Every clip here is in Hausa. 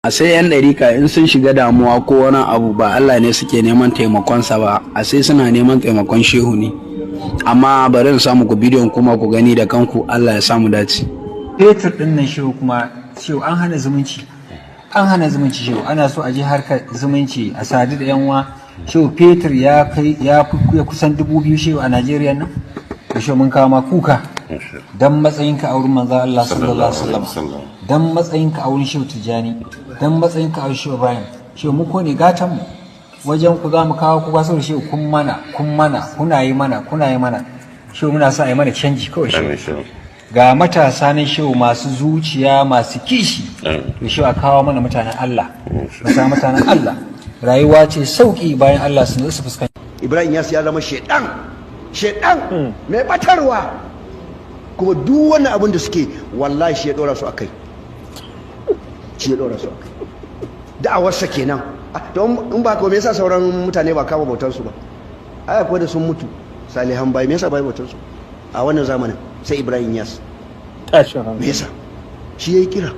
A sai 'yan ɗarika in sun shiga damuwa ko wani abu, ba Allah ne suke neman taimakonsa ba, a sai suna neman taimakon shehu ne. Amma bari in samu ku bidiyon kuma ku gani da kanku. Allah ya samu dace. Fetur ɗin nan, shehu, kuma shehu, an hana zumunci, an hana zumunci, shehu. Ana so a je harkar zumunci, a sadu da yan uwa, shehu. Fetur ya kai ya fi kusan 2000, shehu, a Najeriya nan. To shehu, mun kawo ma kuka dan matsayinka a wurin manzon Allah sallallahu alaihi wasallam, dan matsayinka a wurin Shehu Tijjani, dan matsayinka a wurin Shehu Ibrahim. Shehu, mu ko ne gatan mu wajen ku, za mu kawo kuka saboda, shehu, kun mana, kun mana, kuna yi mana, kuna yi mana. Shehu, muna sa a yi mana canji kawai, shehu. Ga matasa na, shehu, masu zuciya, masu kishi. To shehu, a kawo mana mutanen Allah, mu sa mutanen Allah, rayuwa ce sauki bayan Allah sun su fuskanci. Ibrahim ya zama shedan, shedan mai batarwa. Kuma duk wannan abin da suke, wallahi shi ya dora su akai, shi ya dora su akai. Da'awarsa kenan. To in ba ka, me yasa sauran mutane ba kama bautar su ba? Ai akwai da sun mutu, salihan bai. Me yasa bai bautar su a wannan zamanin sai Ibrahim Yas? Me yasa? Shi yayi kira,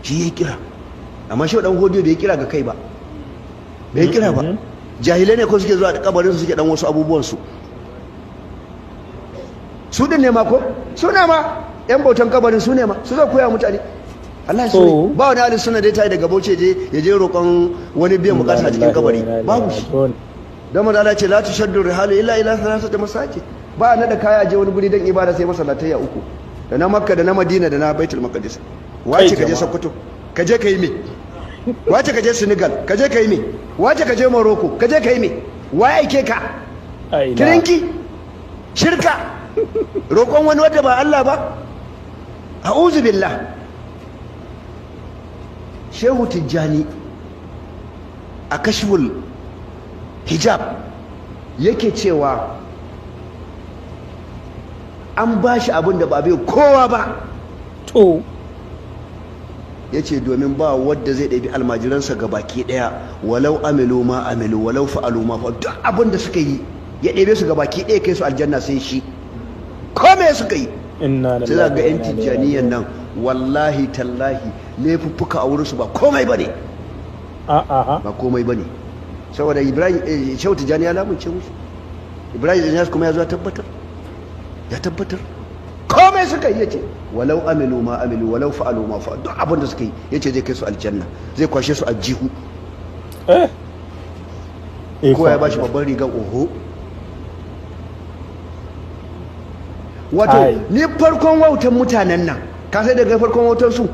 shi yayi kira. Amma shi dan hodiyo bai kira ga kai ba, bai kira ba. Jahilai ne ko suke zuwa da kabarin su, suke dan wasu abubuwan su. Su din ne ma ko su ne ma yan bautan kabarin, su ne ma su zai koya mutane. Allah ya so ba wani ahli sunna da ya tayi daga Bauchi je ya je roƙon wani biyan bukata a cikin kabari, babu shi. Dan manzo Allah ce: la tushaddu rihalu illa ila thalathati masajid. Ba na da kaya je wani guri dan ibada sai masallatai ya uku, da na Makka, da na Madina, da na Baitul Maqdis. Wace ka je Sokoto ka je kai me? Wace ka je Senegal ka je kai me? Wace ka je Morocco ka je kai me? Waye aike ka? Kirinki shirka, roƙon wani wanda ba Allah ba, a'udhu billah. Shehu Tijjani a Kashful Hijab yake cewa an ba shi abin da ba bai kowa ba. To. Ya ce domin ba wadda zai ɗabi almajiransa ga baki ɗaya, walau amilu ma amilu, walau fa'alu ma fa'alu, duk abin da suka yi, ya ɗebe su ga baki ɗaya kai su aljanna sai shi. Ko me suka yi? Sai za ga 'yan Tijjaniyan nan, wallahi tallahi, laifuffuka a wurinsu ba komai ba ne, ba komai ba ne. Saboda Ibrahim, Shehu Tijjani ya lamunce musu, Ibrahim Inyas kuma ya zo ya tabbatar, ya tabbatar. Komai suka yi, yace walau amilu ma amilu, walau fa'alu ma fa'alu, duk abin da suka yi, yace zai kai su aljanna, zai kwashe su aljihu. Ko ya bashi babban rigar oho. Wato ni farkon wautan mutanen nan, ka sai daga farkon wautan su,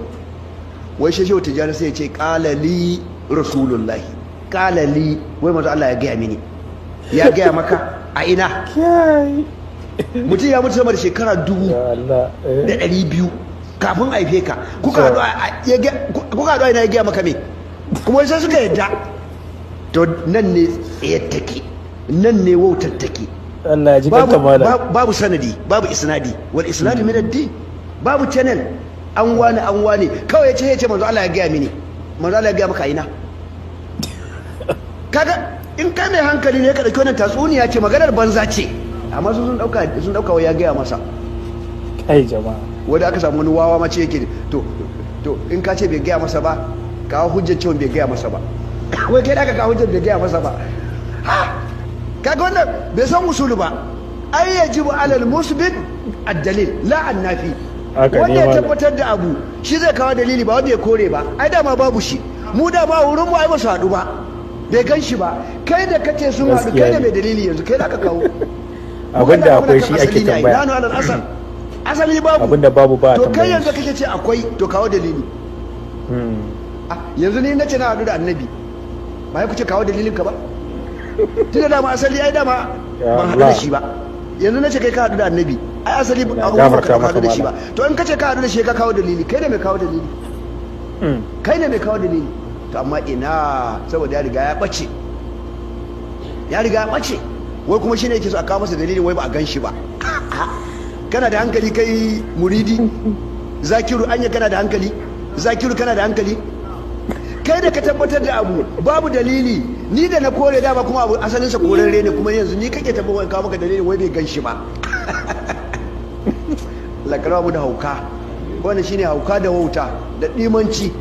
wai shi Shehu Tijjani sai ya ce qala li rasulullahi, qala li, wai manzo Allah ya gaya mini. Ya gaya maka a ina? Mutum ya mutu sama da shekara 1200 kafin haife ka. Kuka haɗu a ina ya gaya maka me? Kuma sai suka yadda. To nan ne tsayar take, nan ne wautar take. Allah ya ji kanta malam. Babu sanadi, babu isnadi, wal isnadu min ad-din. Babu channel, an wani, an wani, kawai yace manzo Allah ya gaya mini. Manzo Allah ya gaya maka ina? Kaga in kai mai hankali ne, ka dauki wannan tatsuniya ce, maganar banza ce. Amma su sun dauka wai ya gaya masa. Kai jama'a. Wanda aka samu wani wawa mace yake to in ka ce bai gaya masa ba, kawo hujjar cewa bai gaya masa ba. Wai kai da aka kawo hujjar bai gaya masa ba. Ha, kaga wannan bai san usulu ba. Ai yajibu alal musbit ad-dalil la an-nafi. Wanda ya tabbatar da abu shi zai kawo dalili, ba wanda ya kore ba. Ai dama babu shi, mu dama wurin mu ai ba su haɗu ba, bai gan shi ba. Kai da kace sun haɗu, kai da mai dalili, yanzu kai da aka kawo. Abinda akwai shi ake tambaya. Nanu alal asal, asali babu. Abinda babu ba. To kai yanzu kake ce akwai, to kawo dalili. Yanzu ni nace na haɗu da annabi, ba ya kuce kawo dalilin ka ba? Tunda dama asali ai dama ban haɗu da shi ba. Yanzu nace kai ka haɗu da annabi, ai asali ba ka haɗu da shi ba. To in kace ka haɗu da shi, ka kawo dalili. Kai ne mai kawo dalili, kai ne mai kawo dalili. To amma ina, saboda ya riga ya ɓace, ya riga ya ɓace. Wai kuma shine yake so a kawo masa dalilin wai ba a gan shi ba. Kana da hankali kai muridi Zakiru? Anya kana da hankali? Zakiru, kana da hankali? Kai da ka tabbatar da abu babu dalili, ni da na kore dama kuma abu asalinsa korarre ne, kuma yanzu ni kake tabbatar kawo maka dalilin wai bai gan shi ba. Lakarawa mu da hauka. Wannan shine hauka da wauta da dimanci.